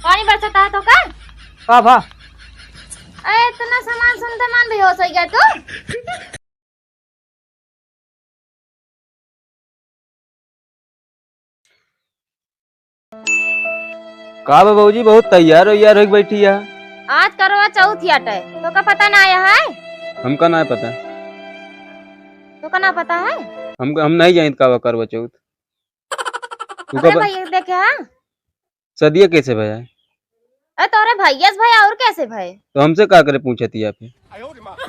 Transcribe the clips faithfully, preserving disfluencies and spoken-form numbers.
पानी बरसत है तो का? का भा? अरे, इतना सामान सुनते मन बेहोश हो गया तू। का बा भौजी, बहुत तैयार वैयार होइके बैठी है? आज करवा चौथ याटे, तोका पता ना आया है? हमका ना पता। तोका ना पता है? हमका, हम नहीं जानित का बा करवा चौथ। तू अरे कब भाई, देखे हाँ? सदिया कैसे भया है? अरे तोरे भैया से भया, और कैसे भय? तो हमसे का करे पूछती आप?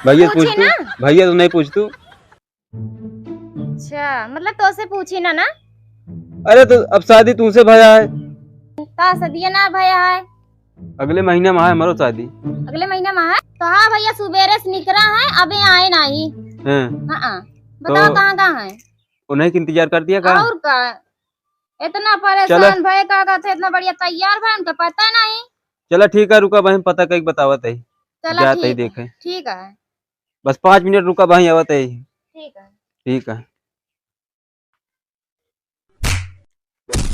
भैया से पूछ पूछी तू, ना। भैया से नहीं पूछ तू। अच्छा, मतलब तोसे पूछी ना, ना? अरे तो अब शादी तुमसे भया है। का सदिया ना भया है? अगले महीना में है हमारो शादी। अगले महीना में है? तो हाँ भैया, सुबेरे से निकरा है, अबे आए नाही। हैं। हाँ, हाँ। बताओ तो कहाँ, कहाँ है? उन्हीं के इंतजार करती है का? और का? इतना परेशान चला। भय का कहते, इतना बढ़िया तैयार भय, उनका पता नहीं। चला ठीक है, रुका बहिन, पता कइके बतावत है। चला जात है ठीक है, देखे। ठीक है। बस पाँच मिनट रुका बहिन, आवत है। ठीक है। ठीक है।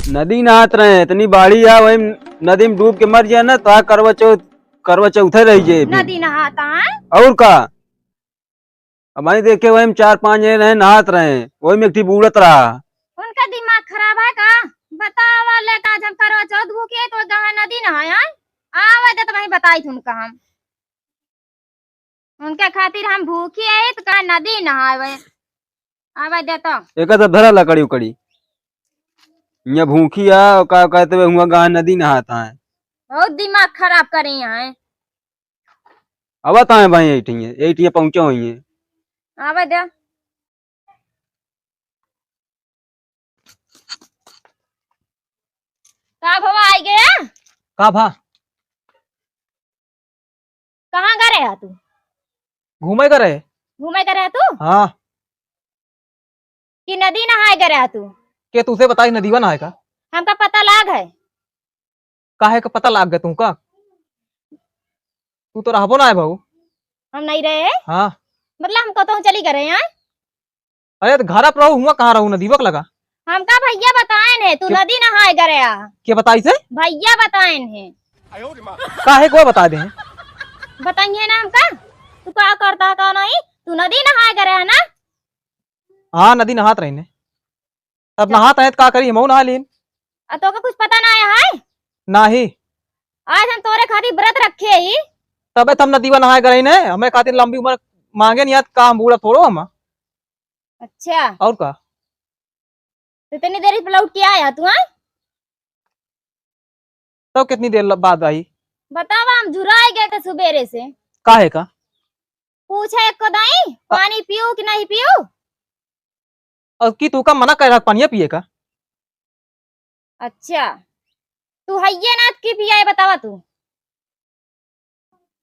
नदी नहात रहे, इतनी बाढ़ी है, वही नदी में डूब के मर जाए ना, तो आ करवा चौथ, करवा चौथे रह जाए फिर। नदी नहाता है? और का? अब वहीं देखे, वहीं में चार पांच जने रहे, नहात रहे, वही में एक ठी बूड़त रहा। उनका दिमाग खराब है का? बतावा ले, आज हम करवा चौथ भूखे तो गंगा नदी नहाए आए। आवे दे तो वहीं बताई थी उनका हम। उनके खातिर हम भूखी है तो का नदी नहावे? आवे दे तो। एक तो धरा लकड़ी उकड़ी। ये भूखी है, का कहते हुए हुआ गंगा नदी नहाता है। बहुत दिमाग खराब करे यहाँ है। आवत आए भाई, यही ठिया, यही ठिया पहुँचे हुई हैं। आवे दे। का भवा आई गया? का भा? कहाँ गा रहे तू? घूमे गा रहे। घूमे गा रहे तू? हाँ। कि नदी नहाए गा रहे तू? के तुसे बताई नदीवा नहाए का? हमका पता लाग है। काहे का पता लाग गया तुमका? तू तो रहबो ना है भाऊ। हम नहीं रहे? हाँ। मतलब हम कतहूँ चली गए हैं? अरे तो घर पर रहू, हुआ कहाँ रहू, नदीवा के लगा? हमका भैया बताएन है, तू के नदी नहाए गया रहा। के बताई से? भैया बताएन है। काहे को बता दे? बताइए ना हमका, तू का करता का नहीं? तू नदी नहाए गया रहा ना? हाँ, नदी नहात रही ने। अब नहात है तो का करी, हमहू नहा लीन। आ, तोका कुछ पता ना आया है? नाही। आज हम तोरे खातिर व्रत रखे ही। तबे तो हम नदीवा नहाए गए ने, हमें खातिर लंबी उम्र मांगे नहीं, याद का हम बूढ़ा थोड़ो हम। अच्छा। और का? तो इतनी देर पे लौट के आया तू, हाँ? तो कितनी देर ल-, बाद आई? बतावा, हम झुराए गए थे सुबेरे से। काहे का? पूछे एक को दाई, पा- पानी पीऊ कि नहीं पीऊ? और की तू का मना कर रहा पानिया पिए का? अच्छा, तू हइये ना की पिया है, बतावा तू।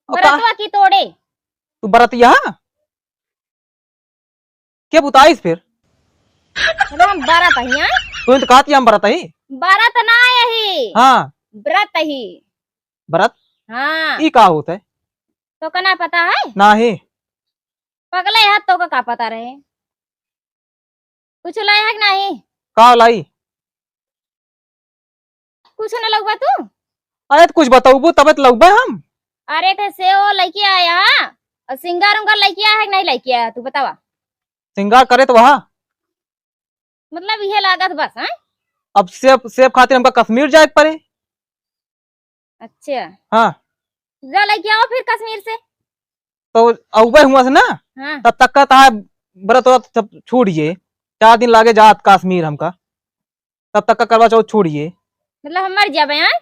और का? बरतवा की तोड़े। तू बरतिया? के बुताइस फिर? अरे हम बरत ही, हाँ? तू तो कहती हम बरत ही। बरत ना यही। हाँ। व्रत ही। व्रत? हाँ। ई का होत है? तोका ना पता है? नाही। पगले हाथ तोका का पता रहे? कुछ लाए है कि नाही? का लाई? कुछ न लउबा तू? अरे तो कुछ बतउबू तबे तो लउबे हम। अरे तो सेव लइके आया और सिंगार उंगार लइके आया है कि नहीं लइके आया, तू बतावा। सिंगार करे तो वहा। मतलब इहे लागत बस, हैं? अब सेब, सेब खातिर हमका कश्मीर जाए के पड़े। अच्छा। हाँ। जा लइके आओ फिर कश्मीर से। तो अउबे हुआ से ना, हाँ। तब तक का तहार व्रत व्रत सब छोड़िए, चार दिन लागे जात कश्मीर हमका, तब तक का करवा चौथ छोड़िए। मतलब हम मर जाबे, हैं?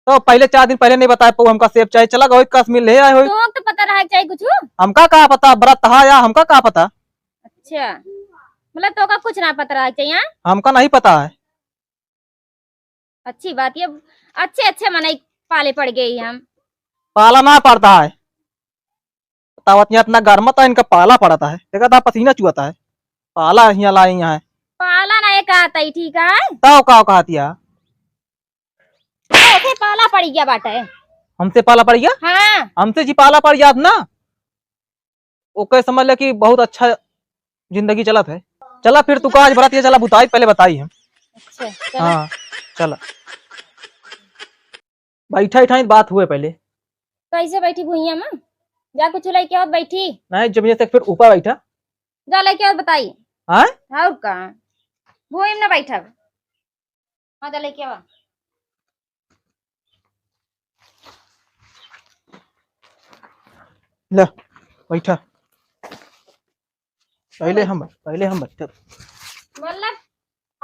तो पहले चार दिन पहले नहीं बताए पाऊ हमका सेब चाहे, चला गए कश्मीर ले आए होई। तो हम तो पता रहा चाहिए कुछ। हमका का पता, व्रत था या हमका का पता। अच्छा, मतलब तोका कुछ ना पता रहा चाहिए, हाँ? हमका नहीं पता है। अच्छी बात, ये अच्छे अच्छे मनई पाले पड़ गए हम। पाला ना पड़ता है, बतावत यहाँ इतना गर्म था, इनका पाला पड़ता है, देखा था पसीना चुआता है, पाला यहाँ लाए यहाँ है। पाला ना एक आता ही ठीक है। ताव का कहतिया? ओके पाला पड़ गया बाटे। हमसे पाला पड़ गया? हाँ। हमसे जी पाला पड़ जात ना, ओके समझ ले कि बहुत अच्छा जिंदगी चलत है। चला फिर तू का आज बरात ये चला बुताई, पहले बताई हम। अच्छा, चला। हाँ, चला। बैठा ही ठाई बात हुए पहले। कैसे बैठी भुइयां में? जा कुछ लेके आओ, बैठी। नहीं, जमीन से फिर ऊपर बैठा। जा लेके आओ, बताई। हाँ? और का? भुइयां में ना बैठा। हाँ, जा लेके आओ। ले, बैठा। पहले हम, पहले हम बैठब। मतलब,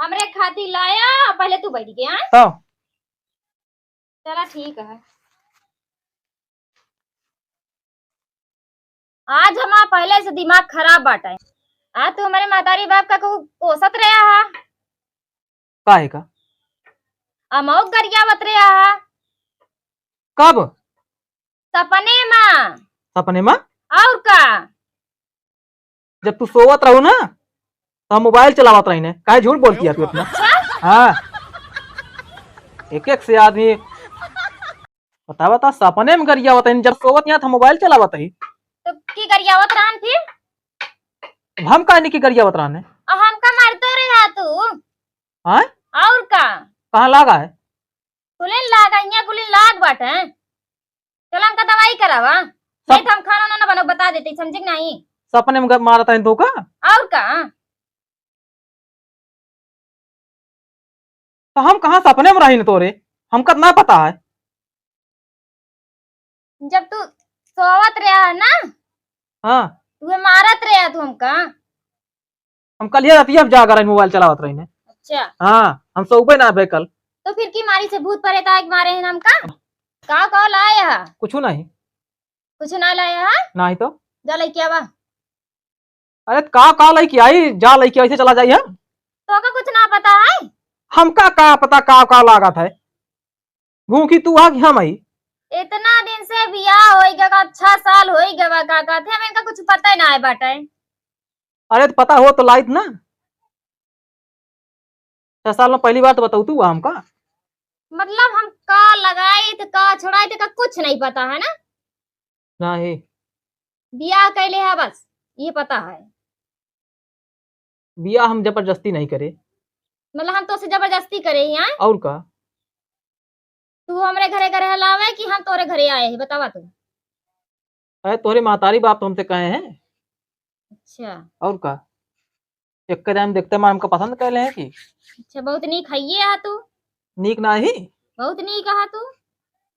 हमरे खातिर लाया, पहले तू बैठ गया, हाँ? हाँ। चला, ठीक है। आज हमार पहले से दिमाग खराब बाटे। आज तू हमरे महतारी बाप का कहू कोसत रहा हा। काहे का? अमौक गरियावत रहा हा। कब? सपने मा। सपने मा? और का? जब तू सोवत रहू ना, तो हम मोबाइल चलावत रही ने। काहे झूठ बोलती है तू इतना? अच्छा? हाँ। एक एक से आदमी, बता, बता, सपने में गरियावत है, जब सोवत यहाँ था मोबाइल चलावत है। तो की गरियावत रहन फिर? अब हम काहे नहीं की गरियावत रहन है? और हमका मारतो रहा तू। हाँ? और का? कहाँ लागा है? कुलिन लाग, हियाँ कुलिन लाग बाटे। चल हमका दवाई करावा। सब नहीं तो हम खाना ना, ना बनाओ, बता देते, समझे कि नहीं? सपने में ग-, मारत है धोखा। और का? तो हम कहाँ सपने में रही न तोरे? हमका ना पता है। जब तू सोवत रहा है ना, हाँ। तुहे मारत रहा तू हमका। हम कल ये रतिया जाग रहे मोबाइल चलावत रही ने। अच्छा। हाँ, हम सोबे ना बे कल। तो फिर की मारी से भूत प्रेत आके मारे हैं हमका? का का लाया है? कुछ नहीं। कुछ ना लाया है? नहीं तो। जा लेके आवा। अरे का का लेके आई, जा लेके आई से चला जाई हम। तो का कुछ ना पता है? हमका का पता का का लागत है? भूखी तू आ कि हम आई? इतना दिन से बियाह होई गवा, छह साल होई गवा, का कहते हम इनका कुछ पता ही ना है बाटे। अरे तो पता हो तो लाइत ना। छह साल में पहली बार तो बताऊ तू हमका। मतलब हम का लगाई थे, का छोड़ाई थे, का कुछ नहीं पता है ना। नहीं। बियाह कैले है बस, ये पता है। बियाह हम जबरदस्ती नहीं करे। मतलब हम तो से जबरदस्ती करे ही हैं? और का? तू हमरे घरे घरे हलावे कि हम तोरे घरे आए हैं, बतावा तू। अरे तोरे महतारी बाप तो हमसे कहे हैं। अच्छा। और का? एक के टाइम देखते मार हमका पसंद कर ले हैं कि? अच्छा, बहुत नीक हइये हा तू। नीक नाही? बहुत नीक हा तू।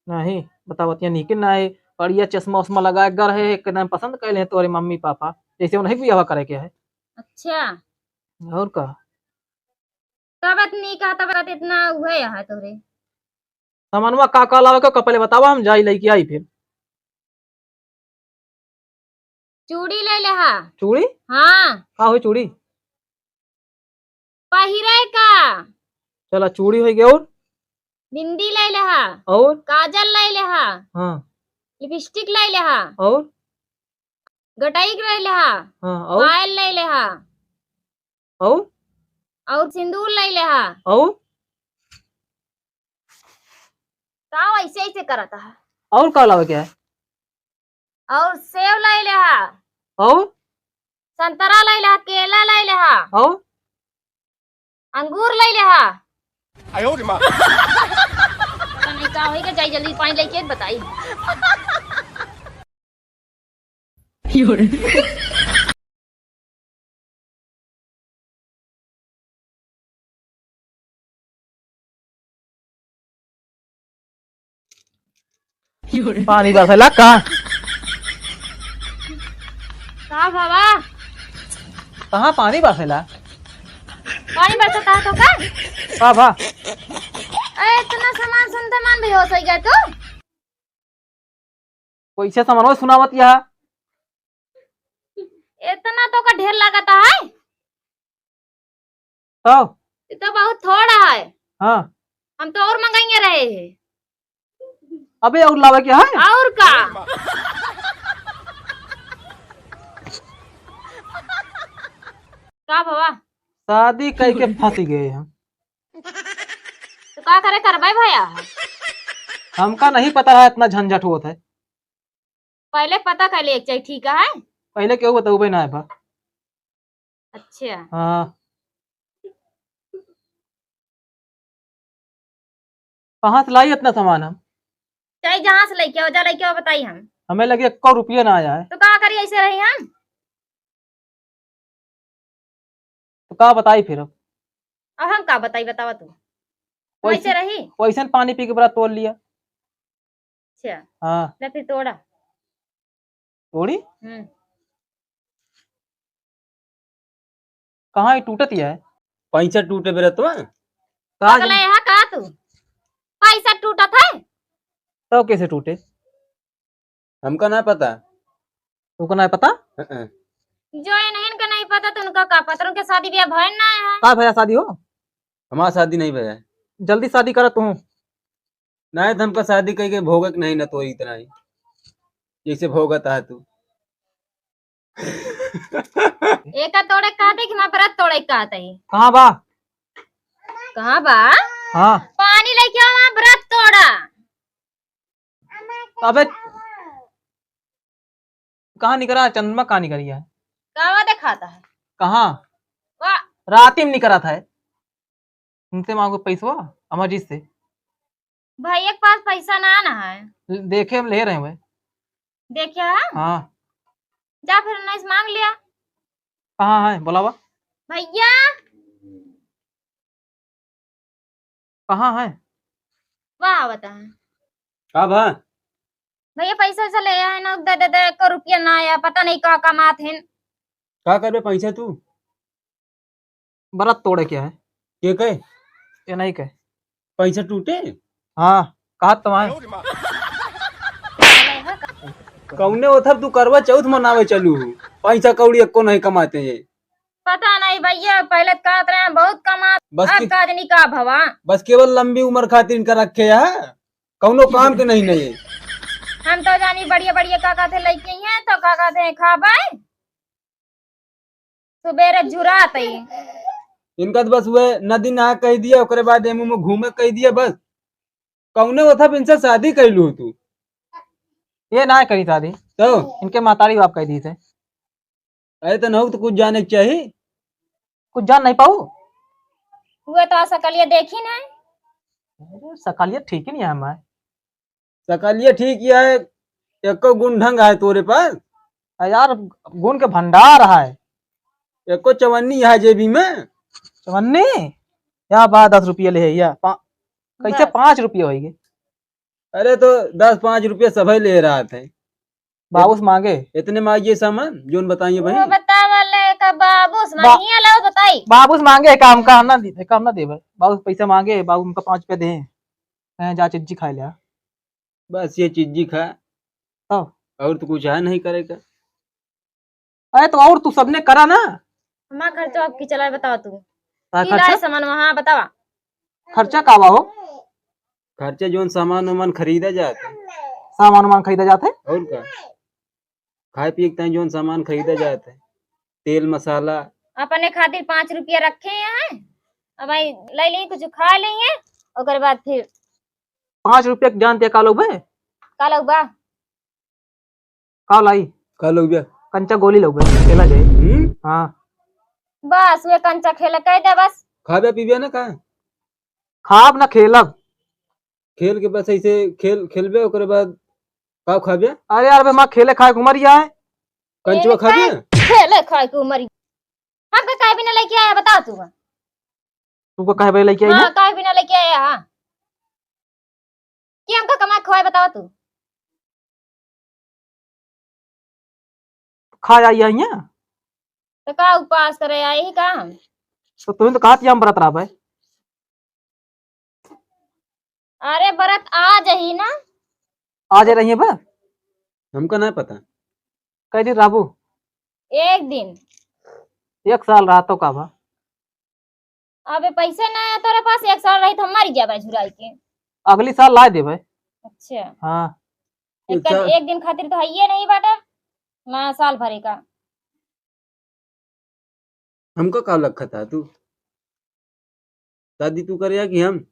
नहीं, बतावत यहाँ नीक नाही। बढ़िया चश्मा उश्मा लगा कर है, एक के टाइम पसंद कर ले हैं तोरे मम्मी पापा। जैसे उन्हें बियाह करे के है। अच्छा। और का? तब इतनी का, तब इतना हुए है तोरे। सामानवा का का लावे के, पहले बतावा, हम जाई लेके आई फिर। चूड़ी ले ले हा। चूड़ी? हाँ। का होई चूड़ी? पहिरे का। चला, चूड़ी होई गया और? बिंदी ले ले हा। और? काजल ले ले हा। हाँ। लिपस्टिक ले ले हा। और? गटई ले ले हा। हाँ, और? पायल ले ले हा। और? और सिंदूर ले ले हा। और? का ऐसे ऐसे करत हा? और का लावे के है? और सेव ले ले हा। और? संतरा ले ले हा, केला ले ले हा। और? अंगूर ले ले हा। आयो रे माँ। पता नहीं का होई के, जाई जल्दी पानी लेके बताई। पानी बरसेला का? का बाबा? कहाँ पानी बरसेला? पानी बरसता है तो का? का बा? अरे इतना सामान सुनते मन बेहोश हो गया तू? कैसे सामानवा सुनावत यह? इतना तो का ढेर लागत है। तो? ये तो बहुत थोड़ा है। हाँ। हम तो और मंगाइए रहे हैं। अबे और लावे के है? और का? का बाबा? शादी कई के फंस गए हम। तो का करे करबे भैया? हमका नहीं पता रहा इतना झंझट होत है। पहले पता कर ले एक चाहिए, ठीक है? पहले केहू बतौबे ना है बा। अच्छा। हाँ। कहाँ से लाई इतना सामान हम? चाहे जहाँ से लेके आओ, जा लेके आओ, बताई हम। हमें लगे एक्को रुपया ना आया है। तो का करी, ऐसे रही हम? तो का बताई फिर अब? अब हम का बताई, बतावा तू। वैसे वैसे, रही। वैसे पानी पी के बड़ा तोड़ लिया। अच्छा। हाँ। ले फिर तोड़ा। तोड़ी? हम्म। कहाँ ये टूटत ही है? पैसा टूटे बेरा तो। का पगला जन- है का तू? पैसा टूटत है? तो कैसे टूटे? हमका ना पता। तुमको ना पता? हं-हं। जो इन्हन का नहीं पता तो उनका का पता? उनके शादी ब्याह भय ना है। का भया शादी हो? हमार शादी नहीं भया है। जल्दी शादी करा तू। नहीं तो हमका शादी कइके भोगक नहीं ना तो इतना ही, जैसे भोगत है तू। एका तोड़े कहते कि मैं व्रत तोड़े कहते ही। कहाँ बा? कहाँ बा? हाँ। पानी लेके आओ, मैं व्रत तोड़ा। अबे, कहाँ निकरा चंद्रमा, कहाँ निकरी है? कावा देखाता है? कहाँ? वाह। राती में निकरा था। उनसे मांगो पैसवा, अमरजीत से। भैया के पास पैसा ना ना है। देखे हम ले रहे हैं। देखे है? हाँ। जा फिर उन्नीस मांग लिया। कहाँ है? बोलावा। भैया। कहाँ है? वाह, आवत है। का भा? भैया, पैसा वैसा ले आए ना, दे, दे, दे, एको रुपया ना आया, पता नहीं का कमात हैं। का करबे पैसा तू? बरात तोड़े क्या है? के कहे? ये नहीं कहे। पैसा टूटे? हाँ, कहा तो आए। कौने ओथर तू करवा चौथ मनावे चलू, पैसा कौड़ी एको नहीं कमाते हैं। पता नहीं भैया, पहले तो कहत रहे हैं बहुत कमात, बस अब की, का जनी का भवा। बस केवल लंबी उम्र खातिर इनका रखे है, कौनो काम के नहीं, नहीं। हम तो जानी बढ़िया बढ़िया का कहते लइके हैं, तो का कहते हैं खाबे, सुबेरे झुरात ही। इनका तो बस वह नदी नहा कह दिया, ओकरे बाद एमू में घूमे कह दिया बस। कौने ओथर इनसे शादी कैलू तू? ये ना करी शादी। तो? इनके महतारी बाप कह दी थे। अरे तो नहुक तो कुछ जाने के चाही। कुछ जान नहीं पाऊ। हुए तो सकलिया देखी नहीं। अरे सकलिया ठीक ही नहीं है हमारे। सकलिया ठीक ही है, एको गुण ढंग है तोरे पास। अरे यार, गुण के भंडार है। एको चवन्नी है जेबी में। चवन्नी? या बा, दस रुपया ले है या। पा-, कैसे बस। पाँच रुपया होइगे? अरे तो दस पाँच रुपया सभे ले रहा थे। बाबूस मांगे। इतने मांगिए सामान, जोन बताइए भाई। वो बतावा ले का बाबूस बा-, मांगिए लो बताई। बाबूस मांगे, काम का हम ना दे, काम ना देबे। बाबूस पैसा मांगे, बाबू हमका पाँच रुपया दे। हैं, जा चिज्जी खाए ले आ। बस ये चिज्जी खा। तो? और तो कुछ है नहीं करे का। अरे तो और तू सबने करा ना। हमार खर्चा अब की चलाए बतावा तू। का की खर्चा? लाए सामान वहाँ बतावा। खर्चा का बा हो? खर्चा जोन सामान वामान खरीदा जात है। सामान वामान खरीदा जात है? और का? खाए पिए के ताई जोन सामान खरीदा जात है, तेल मसाला। अपने खातिर पाँच रुपया रखे हैं, अब भाई ले लें, कुछ खा लें, ओकर बाद फिर पाँच रुपया के जान दिया का लोग बे? का लोग बा? का लाई? का लोग बे? कंचा गोली लोग बे, खेला जाए। हम्म? हाँ। बस वे कंचा खेला कह दे बस। खाबे पीबे ना का? खाब ना खेलब। खेल के बस ऐसे खेल, खेलबे, ओकरे बाद का खाबे? अरे यार, अबे हमार खेले खाए के उमर ही है। कंचवा एने खाबे? का खेले खाए के उमर ही? हमका काहे बिना लेके आया, बताओ तू। तुमको काहे बिना लेके आई हाँ, है? काहे बिना लेके आया, हाँ? कि हमका कमा के खवाए, बताओ तू। खा आई है यहाँ। तो का उपास करे आई ही का हम? तो तुम तो कहत ही हम बरत रहा भाई। अरे बरत आज ही ना। आज रही है बा? हमका ना पता। कई दिन रहबू? एक दिन। एक साल रहा तो का बा? अबे पैसे ना है तोरे पास, एक साल रही तो हम मर गया बा झुराई के। अगली साल ला देबे। अच्छा। हाँ। एक, अच्छा। एक दिन खातिर तो है ये नहीं बाटे, ना साल भरे का। हमका का लखत है तू? शादी तू करे या कि हम?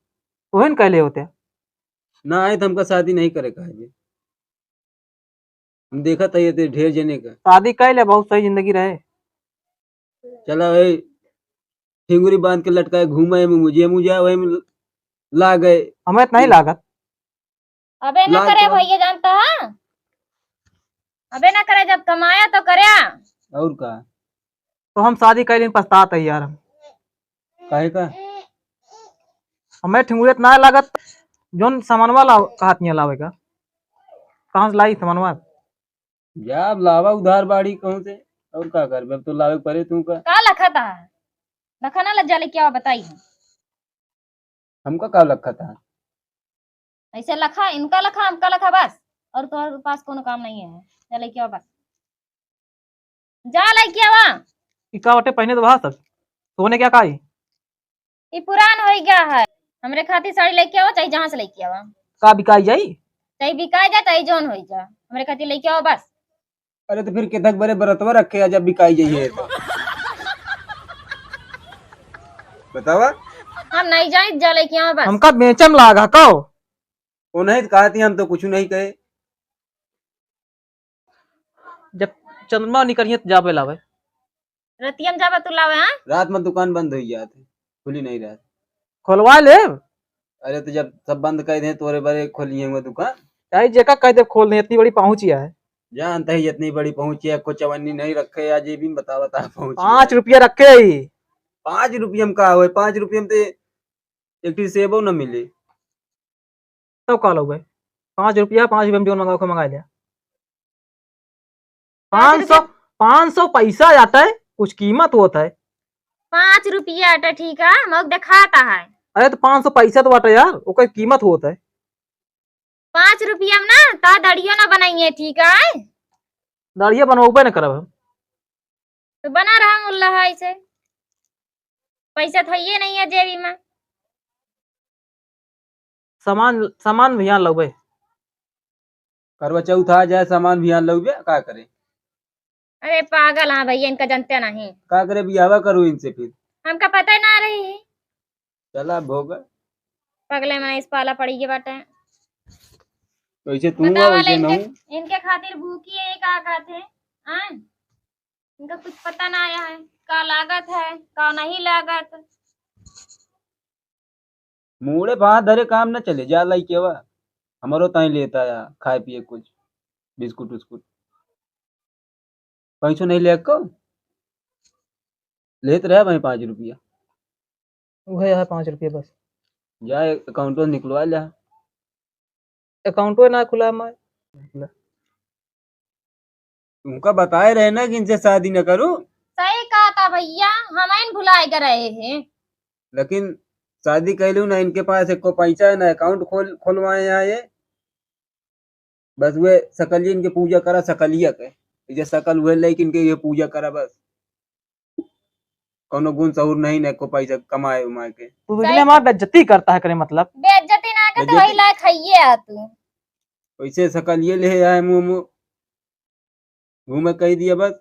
ओहन कहले होते। ना आए तो हमका शादी नहीं करे का है। हम देखा था ये ते ढेर जने का। शादी कर ले, बहुत सही जिंदगी रहे। चला ए, ठिंगुरी बांध के लटकाए घूमे, एमे मुझे मुझे वही में लागे। हमें तो नहीं लागत। अबे ना लाग करे तो भैया, जानता है? अबे ना करे, जब कमाया तो करे। और का? तो हम शादी कइलिन, पछतात है यार हम। काहे का? हमें ठिंगुरत ना लागत, जोन सामानवा लाव, कहत नहीं लावे का। कहाँ से लाई सामानवा? जा अब लावा उधार बाड़ी कहूँ से, और का करबे, अब तो लावे के परे तू का। का लखा था? लखा ना, लज्जा लेके आवा, बताई। हमका का लखा था? ऐसे लखा, इनका लखा, हमका लखा बस, और तोहर पास कोनो काम नहीं है। जा लेके आवा बस, जा लेके आवा। ई का बटे पहने तो वहा सब सोने क्या काई? ई पुरान होई गया है, हमरे खातिर साड़ी लेके आवा, चाहे जहाँ से लेके आवा। का बिकाई जाई? चाहे बिकाई जा, चाहे जौन होई जा, हमरे खातिर लेके आवा बस। अरे तो फिर केतक बरे बरतवा रखे आ, जब बिकाई जाइए तो। बतावा। हम नहीं जाई, जा लेके आवा बस। हमका बेचम लागा कहो। वो नहीं तो कहती, हम तो कुछ नहीं कहे। जब चंद्रमा निकलिए तो जाबे लावे। रतिया में जाबे तू लावे, हाँ? रात में दुकान बंद हो जात है, खुली नहीं रहत। खोलवा ले। अरे तो जब सब बंद कर दे, तोरे बरे खोलिए हुए दुकान। चाहे जेका कह दे खोल दे, इतनी बड़ी पहुंची है। जानते ही इतनी बड़ी पहुंची है, को चवन्नी नहीं रखे या जेबी में, बता बता पहुंची पाँच है। रुपया रखे ही। पाँच रुपया में का होए? पाँच रुपया में तो एक ठी सेबो न मिले। तब का लोग है? पाँच रुपया, पाँच रुपया में जो मंगाओ के मंगा लिया। पाँच पाँच सौ, रुपया। पाँच सौ पैसा जाता है, कुछ कीमत होता है। पाँच रुपया आटा, ठीक है, मग दिखाता है। अरे तो पाँच सौ पैसा तो बाटे यार, ओकर कीमत होत है। पाँच रुपया में ना ता दड़ियो ना बनाइए, ठीक है? दड़िया बनवाबे न करब हम। तो बना रहा मुल्ला है ऐसे, पैसा थइये नहीं है जेबी में। सामान, सामान भियान लउबे। करवा चौथ आ जाए, सामान भियान लउबे, का करे? अरे पागल, हाँ भैया, इनका जानते नहीं। का करे, बियाहवा करू इनसे फिर। हमका पता ही ना रही। चला भोग। पगले मने इस पाला पड़ी के बाटे। वैसे तू बतावा वैसे ले, इनके, नहूँ। इनके खातिर भूखी है, का कहते हैं? आय? इनका कुछ पता ना आया है, का लागत है, का नहीं लागत। मूड़े पे हाथ धरे काम न चले, जा लइके आवा, हमरो ताई लेता या खाए पिए कुछ, बिस्कुट उस्कुट। पैसो नहीं ले को? लेत रहे भाई पाँच रुपया। उहे है पाँच रुपया बस। जा अकाउंटो निकलवा ले। अकाउंटो ना खुला हमार। तुमका बताए रहे ना कि इनसे शादी न करू। सही कहा था भैया, हम इन भुलाए के रहे हैं। लेकिन शादी कैलू ना, इनके पास एको पैसा है ना, अकाउंट खोल, खोलवाए आए। बस वे सकलियन के पूजा करा, सकलिया के, जे सकल हुए लेकिन के ये पूजा करा बस। कौनो गुण सहूर नहीं ना, एको पैसा कमाए उमाए के। तू बिजली सही हमार कहा। बेइज्जती करता है करे मतलब। बेइज्जती ना कर तो बेइज्जती। वही लायक है ये आ तू। वैसे सकलिए ले आए मुँह मुँह। घूमे कही दिया बस।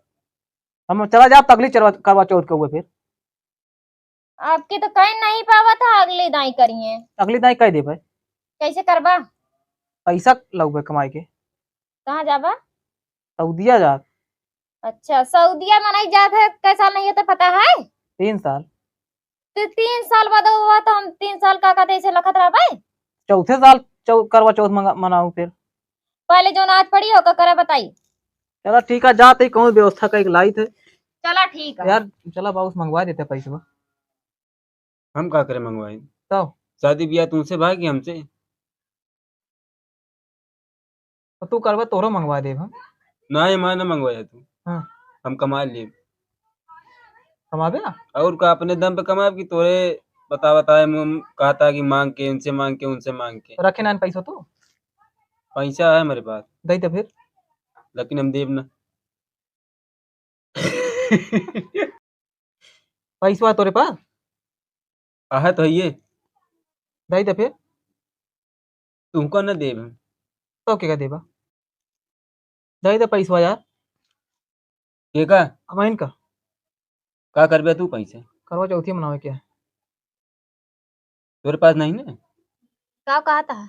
हम चला जाब तो अगली चरवा-, करवा चौथ के हुए फिर। आपके तो कहीं नहीं पावा था, अगली दाई करिए। अगली दाई कह देबे। कैसे करबा? पैसा लउबे कमाई के। कहाँ जाबा? सऊदिया जाब। अच्छा, सऊदिया मनई जात है, कै साल नहीं है तो पता है? तीन साल। तो तीन साल बाद हुआ तो हम तीन साल का कहते ऐसे लखत रहबे? चौथे साल चौ-, करवा चौथ मंगा-, मनाऊ फिर। पहले जो नाच पड़ी ओका करे बताई। चला ठीक है, जात ही कहूँ व्यवस्था का एक लाई थे। चला ठीक है। यार चला बाबू से मंगवा देते पैसवा। हम का करे मंगवाई? तो? शादी ब्याह तुमसे भाई कि हमसे? तो तू करबे तोहरो मंगवा देब हम। ना, ये मैं ना मंगवाया तू। हाँ। हम कमा लेब। कमाबे ना? और का अपने दम पे कमाब कि तोरे बता बताए मुँह कहता कि मांग के, इनसे मांग के, उनसे मांग के। रखे ना पैसा तू? पैसा है मेरे पास। दे तो फिर। लेकिन हम देब ना। पैसवा तोरे पास? आहे तो है ये। दे दे फिर। तुमको न देब हम। तो के का देबा? दे दे पैसवा यार। के का? अमाइन का। का करबे तू पैसे? करवा चौथी मनावे के है। तोरे पास नहीं ना? का कहता है?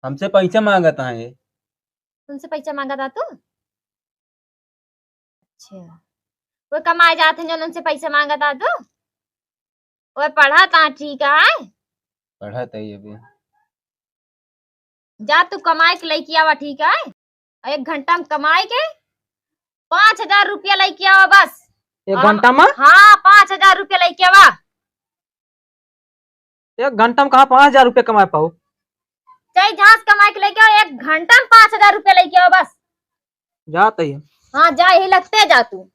हमसे पैसा मांगता है। तुमसे पैसा मांगता तू? अच्छा, वो कमाए जात हैं जो उनसे पैसा मांगता तू? वो पढ़ा ता ठीक है, पढ़त है अभी। जा तू कमाई के लइके आवा, ठीक है? एक घंटा में कमाई के पाँच हजार रुपया लइके आवा बस। एक हाँ, घंटा में? हाँ, पाँच हजार रुपया लइके आवा। एक घंटा में कहाँ पाँच हजार रुपया कमाए पाओ? चाहे जहाँ से कमाई के लइके आवा, एक घंटा में पाँच हजार रुपया लइके आवा बस। जात है। हाँ, जा, यही लगते जा तू।